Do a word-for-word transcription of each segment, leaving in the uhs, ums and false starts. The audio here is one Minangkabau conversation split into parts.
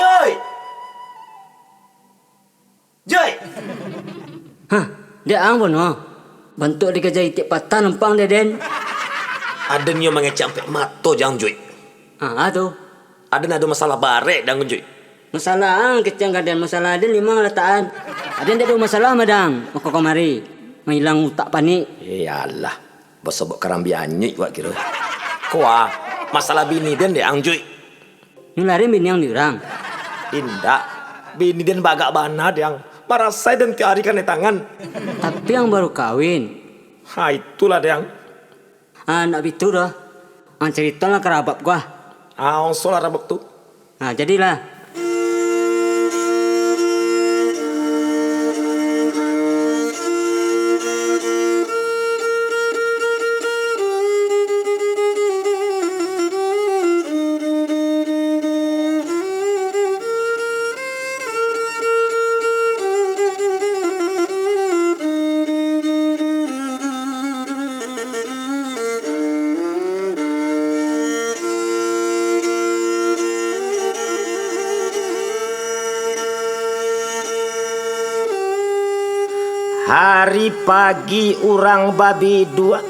Joi! Joi! Hah, dek ang Pono? Bantuak dikaja itiak patah nampang dek den. Aden nyo mangecek ampek mato jang, Joi. Ah, tu. Aden ado masalah barek dang, Joi. Masalah ang kecek ka den, masalah aden limang latakan. Aden dek ado masalah mah dang, mako kamari. Mailang utak panik. Eh, alah. Basobok karambia anyuik wak kiro. Ko ah, masalah bini den dek ang, Joi. Nyo lari bini ang di urang? Indak. Bini den bagak bana, Dang. Marasai den tiok ari kanai tangan. Tapi ang baru kawin. Ha, itulah, Dang. Ah, ndak bitu doh. Ang caritolah ka rabab ko ah. Ah, onsolah rabab tu. Ah, jadilah. Hari pagi urang babiduak,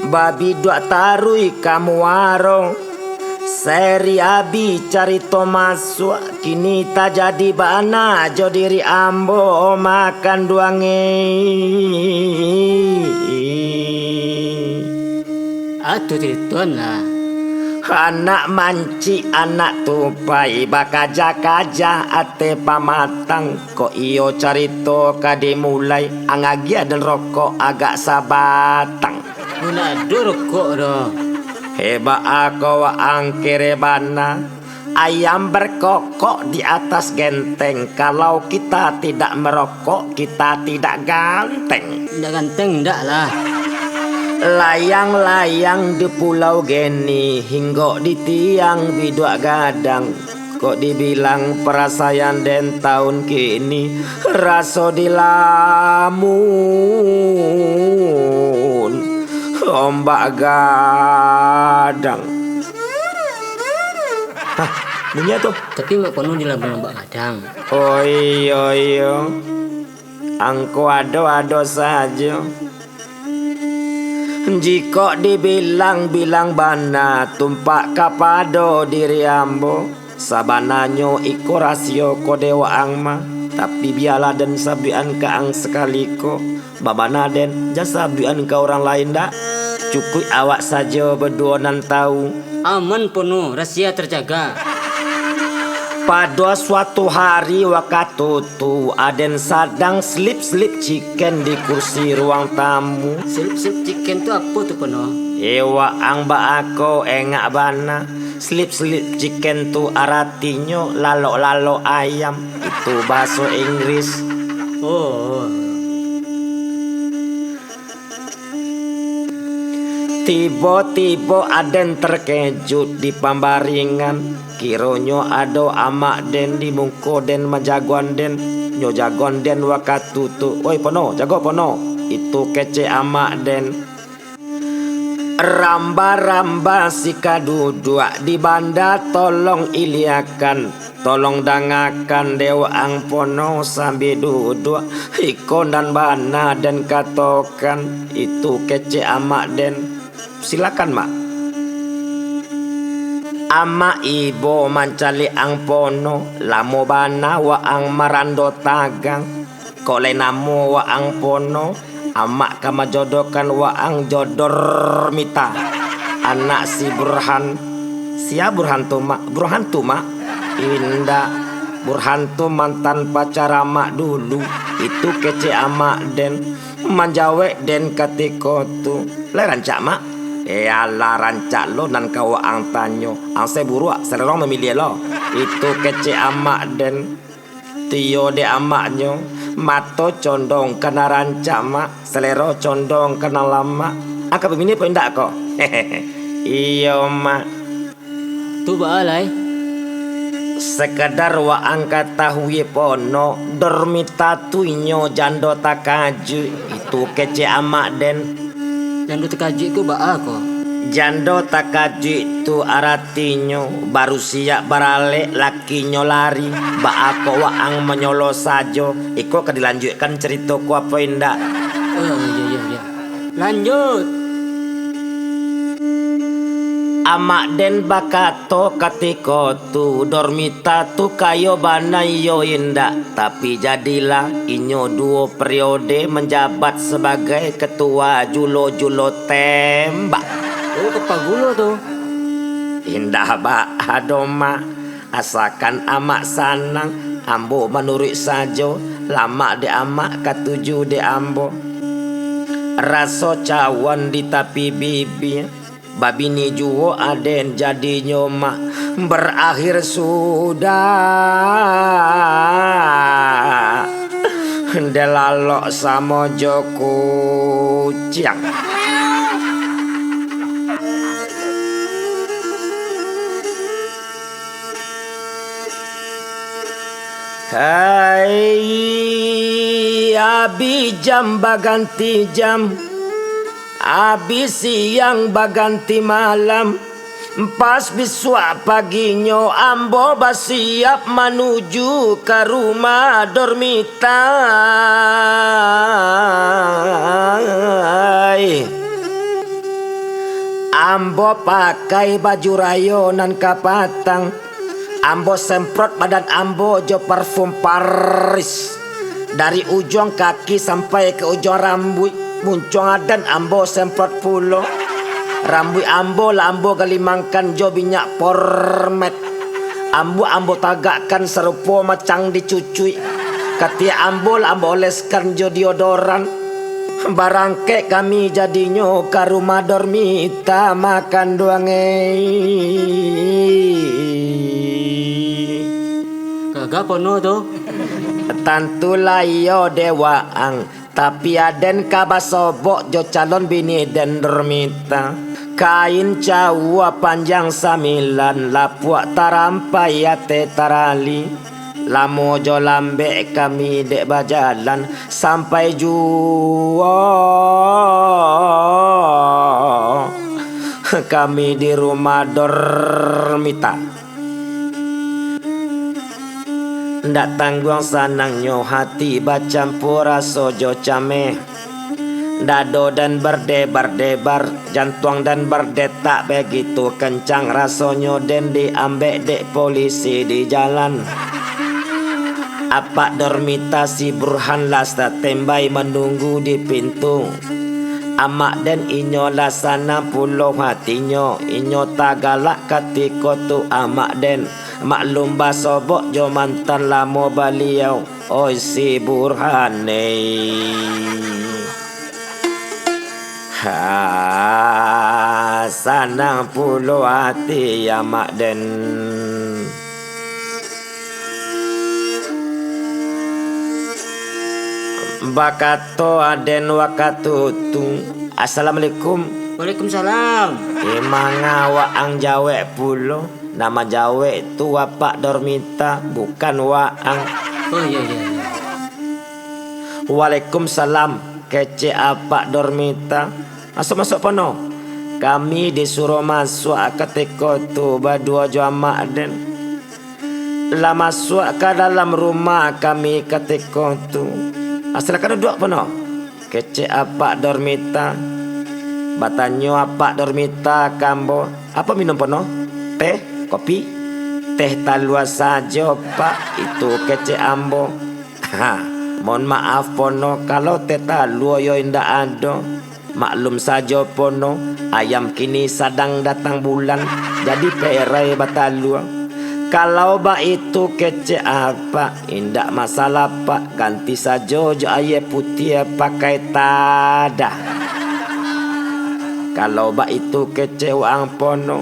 babiduak taruih ka muaro. Seri abih carito masuak, kini tajadi bana jo diri ambo makan duang e. Atu caritoan lah. Anak mancik, anak tupai, bakaja-kaja ateh pamatang. Kok iyo carito ka dimulai, ang agiah den rokok agak sabatang. Mun ado rokok doh. Heh, baa ko waang kere bana. Ayam berkokok di atas genteng. Kalau kita tidak merokok, kita tidak ganteng. Indak ganteng, indak lah. Layang-layang di Pulau Geni, hinggok di tiang biduak gadang. Kok dibilang parasaian den taun kini, raso dilamun ombak gadang. Hah, bunyi tu? Tapi mak kono dilamun ombak gadang. Oh iyo, iyo. Angko ado-ado sajo. Jikok dibilang-bilang bana tumpak kapado diri ambo, sabananyo iko rasio ko dek waang mah, tapi bialah den sabuikan ka ang sakali ko. Babana den, jan sabuikan ka urang lain dak. Cukuik awak sajo baduo nan tau. Aman Pono, rasia terjaga. Pado suatu hari wakatu tu, aden sadang slip-slip ciken di kursi ruang tamu. Slip-slip ciken tu apo tu, Pono? Eh, waang baa ko engak bana. Slip-slip ciken tu aratinyo lalok-lalok ayam. Itu bahaso Inggris. Oh. Tibo-tibo aden terkejut di pambaringan. Kironyo ado amak den di muko den manjagoan den. Nyo jagoan den wakatu tu. Oi, Pono, jago Pono. Itu kecek amak den. Ramba-ramba sika duduak di banda tolong iliakan. Tolong dangakan dek waang Pono sambia duduak, iko nan bana den katokan, itu kecek amak den. Silakan, Mak. Amak ibo mancaliak ang Pono, lamo bana waang marando tagang. Kok lai namo waang Pono, amak ka manjodohkan waang jo Dormita, anak si Burhan. Sia Burhan tu, Mak? Burhan tu, Mak? Indak. Burhan tu mantan pacar amak dulu. Itu kecek amak den. Manjawek den katiko tu. Lai rancak, Mak? Eh, alah, rancak lo nan ka waang tanyo. Ang se buruak, salero mamiliah lo. Itu kecek amak den. Tiyo dek amaknyo, mato condong ka nan rancak, Mak, salero condong ka nan lamak. Angka babini apo indak ko? Iyo, Mak. Tu baa lai? Sakadar waang katahui Pono, Dormita tu inyo jando takajuik. Itu kecek amak den. Jando takajuik ko baa ko? Jando takajuik tu aratinyo, baru siap baralek lakinyo lari, baa kok waang manyolo sajo. Iko ka dilanjuikkan carito ko apo indak? Oh, iyo, iyo, iyo. Lanjut. Amak Den bakato katiko tu, Dormita tu kayo bana iyo indak, tapi jadilah inyo duo periode manjabat sabagai ketua julo-julo tembak. Oh, kapa gulo tu? Indak baa doh, Mak. Asakan Amak sanang, ambo manuruik sajo, lamak dek Amak katuju dek ambo. Raso cawan di tapi bibia, babini juo aden jadinyo, Mak. Barakhir sudah, dilalok samo jo kuciang. Hai, abih jam baganti jam, abih siang baganti malam. Pas bisuak paginyo ambo basiap manuju ka rumah Dormita. Ambo pakai baju rayo nan kapatang. Ambo semprot badan ambo jo parfum Paris. Dari ujuang kaki sampai ka ujuang rambuik, muncuang aden ambo semprot pulo. Rambuik ambo lah ambo galimangkan jo minyak Pormet. Ambo, ambo tagakkan sarupo macang dicucuik. Katiak ambo lah ambo oleskan jo deodoran. Barangkek kami jadinyo ka rumah Dormita makan duang ei. Gagah pono tu. Tantulah iyo dek waang, tapi aden ka basobok jo calon bini den Dormita. Kain cawua panjang sambilan, lapuak tarampai ateh tarali. Lamo jo lambek kami dek bajalan, sampai juo kami di rumah Dormita. Ndak tangguang sanangnyo hati, bacampua raso jo cameh. Dado den berdebar-debar, jantuang den berdetak begitu kencang, rasonyo den diambek dek polisi di jalan. Apak Dormita si Burhan lah standby manunggu di pintu. Amak den inyo lah sanang pulo hatinyo, inyo tagalak katiko tu amak den. Maklum basobok jo mantan lamo baliau, oi si Burhan ei. Ha, sanang pulo ati amak den. Bakato aden wakatu tu, "Assalamualaikum." "Waalaikumsalam." Eh, manga waang jawek pulo? Nan manjawek tu Apak Dormita, bukan waang. Oh, iyo, iyo, iyo. "Waalaikumsalam," kecek Apak Dormita. "Masuak, masuak pono." Kami disuruah masuak katiko tu baduo jo amak den. Lah masuak ka dalam rumah kami katiko tu. "Ah, silakan duduak pono," kecek Apak Dormita. Batanyo Apak Dormita ka ambo, "Apo minum pono? Teh? Kopi?" "Teh talua sajo, Pak," itu kecek ambo. Ha, mohon maaf pono, kalau teh talua yo indak ado. Maklum sajo pono, ayam kini sadang datang bulan, jadi perai batalua. "Kalau baitu kecek Apak, indak masalah, Pak, ganti sajo jo aia putiah pakai tadah." "Kalau baitu kecek waang pono,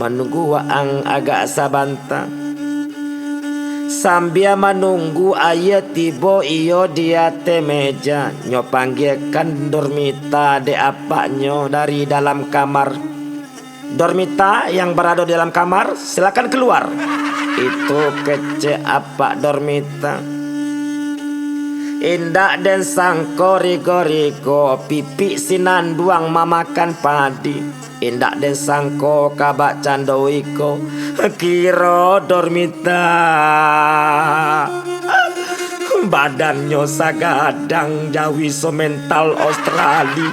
manunggu waang agak sabanta." Sambia manunggu aia tibo iyo di ateh meja, nyo panggiakan Dormita dek apaknyo dari dalam kamar. "Dormita yang barado di dalam kamar, silakan kaluar," itu kecek Apak Dormita. Indak den sangko rigo-rigo, pipik sinanduang mamakan padi. Indak den sangko kabak cando iko, kiro Dormita. Badannyo sagadang jawi so mental Australi.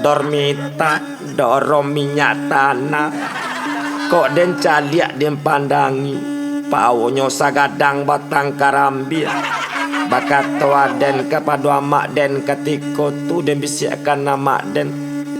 Dormita, dorong minyak tanah. Kok den caliak den pandangi, pawonyo sagadang batang karambia. Bakato aden kapado amak den katiko tu, den bisiakkan amak den,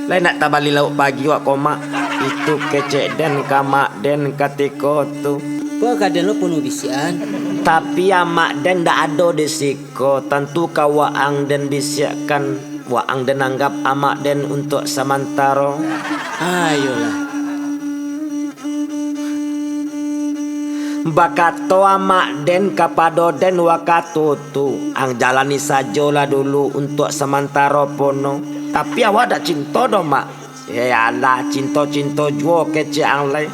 "Lai nak tabali lauak pagi wak ko, Mak?" Itu kecek den ka amak den katiko tu. Kok ka den lo pono bisiakan? Tapi amak den ndak ado di siko, tantu ka waang den bisiakkan. Waang den anggap amak den untuak samantaro. Ayolah. Bakato amak den kapado den wakatu tu, "Ang jalani sajolah dulu untuak samantaro pono. Tapi awak dak cinto doh, Mak?" "Eh alah, cinto-cinto juo kecek ang lai.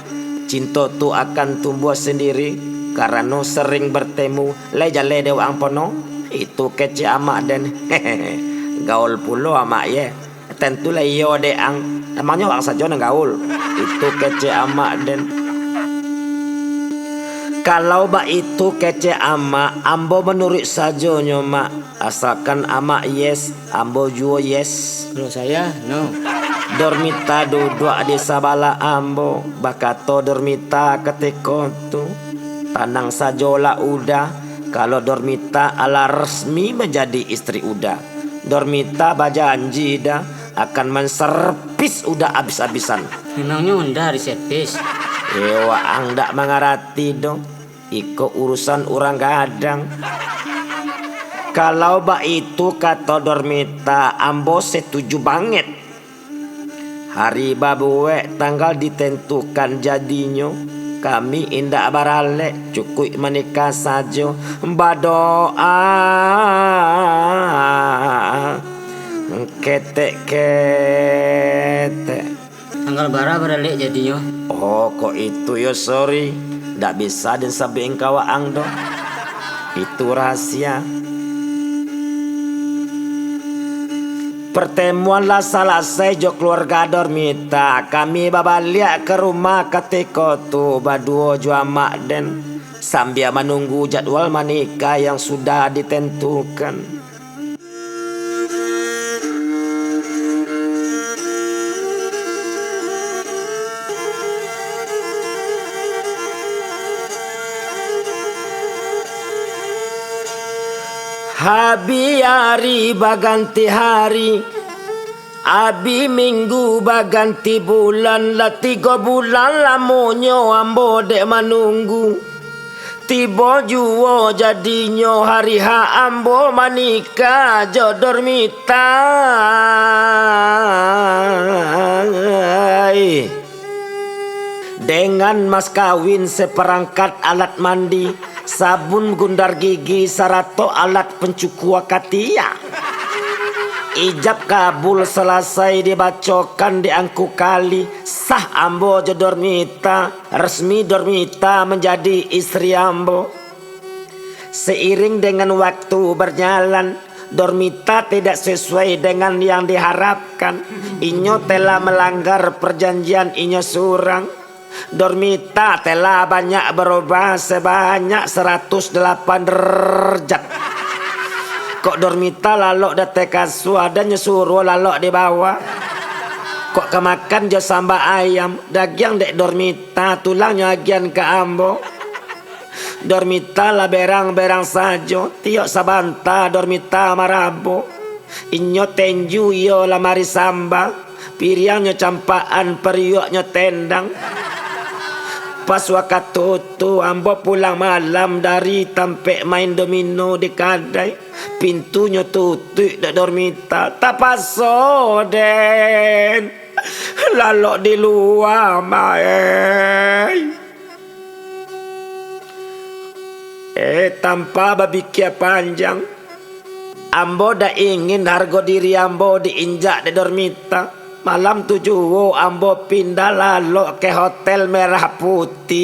Cinto tu akan tumbuah sandiri, karano sering bertemu, lai jaleh dek waang pono." Itu kecek amak den. Gaul pulo amak ye. Tantulah iyo dek ang. Emangnyo waang sajo nan gaul. Itu kecek amak den. Kalau baitu kecek amak, ambo manuruik sajonyo, Mak. Asalkan amak yes, ambo juo yes. Kalau saya, no. Dormita duduak di sabalah ambo, bakato Dormita katiko tu, "Tanang sajolah Uda, kalau Dormita alah resmi manjadi istri Uda. Dormita bajanji, Da, akan manservis Uda abis-abisan." Memangnyo Uda diservis? Eh, waang ndak mangarati doh. Iko urusan urang gadang. Kalau baitu kato Dormita, ambo setuju banget. Hari babuek, tanggal ditentukan jadinyo. Kami indak baralek, cukuik manikah sajo. Badoa, ketek-ketek. Tanggal bara baralek jadinyo? Oh, kok itu yo, sorry. Ndak bisa den sabuik ka waang doh. Itu rahasia. Pertemuan lah salasai jo keluarga Dormita. Kami babaliak ka rumah katiko tu baduo jo amak den, sambia manunggu jadwal manikah yang sudah ditentukan. Habih ari baganti hari, abih minggu baganti bulan, lah tigo bulan lamonyo ambo dek manunggu. Tibo juo jadinyo hari ha ambo manikah jo Dormita. Dengan mas kawin, seperangkat alat mandi, sabun gundar gigi, sarato alat pancukua katiak. Ijab kabul salasai dibacokan di angku kali, sah ambo jo Dormita, resmi Dormita manjadi istri ambo. Seiring dengan waktu berjalan, Dormita tidak sesuai dengan yang diharapkan. Inyo telah melanggar perjanjian inyo surang. Dormita telah banyak berubah sebanyak saratus dalapan derajat. Kok Dormita lalok di ateh kasua, dan nyo suruah lalok di bawah. Kok ka makan jo samba ayam, dagiang dek Dormita, tulangnyo agian ka ambo. Dormita lah berang-berang sajo, tiok sabanta Dormita marabo. Inyo tenju iyo lamari samba, piriangnyo campakan, pariuaknyo tendang. Pas wakatu tu, ambo pulang malam dari tampek main domino di kadai. Pintunyo tutuik dek Dormita. Tapaso den lalok di lua, Mak, eh. Eh, tanpa bapikia panjang, ambo dak ingin hargo diri ambo diinjak dek Dormita. Malam tu juo ambo pindah lalok ka Hotel Merah Putih.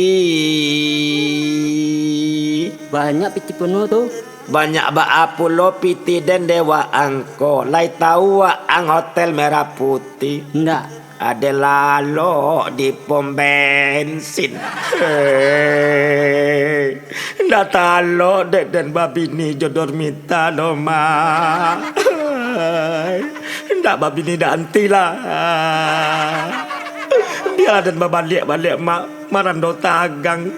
Banyak piti penuh tu. Banyak baa pulo pitih den dek waang ko, lai tahu waang Hotel Merah Putih? Ndak. Ado lalok di pom bensin. Hei, ndak talok dek den babini jo Dormita doh, Mak. Ndak babini ndak anti lah. Bialah den babaliak-baliak, Mak, marando tagang.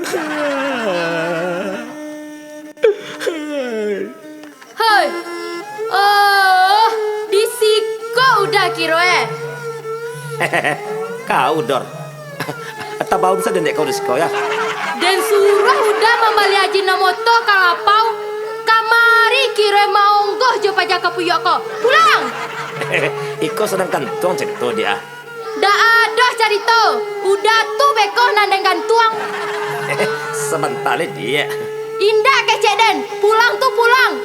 Hoi! Oh, di siko Uda kiro, eh? Kau, Dor. Tabaun sajo dek kau di siko, ya. Den suruah Uda mambali Ajinomoto ka Lapau, kamari kiro maonggoh jo paja kapuyuak ko. Pulang! Iko sadang kantuang carito, Diak, ah. Dak ado carito, Uda tu beko nan den gantuang. Sabanta lai, Diak. Indak kecek den, pulang tu pulang.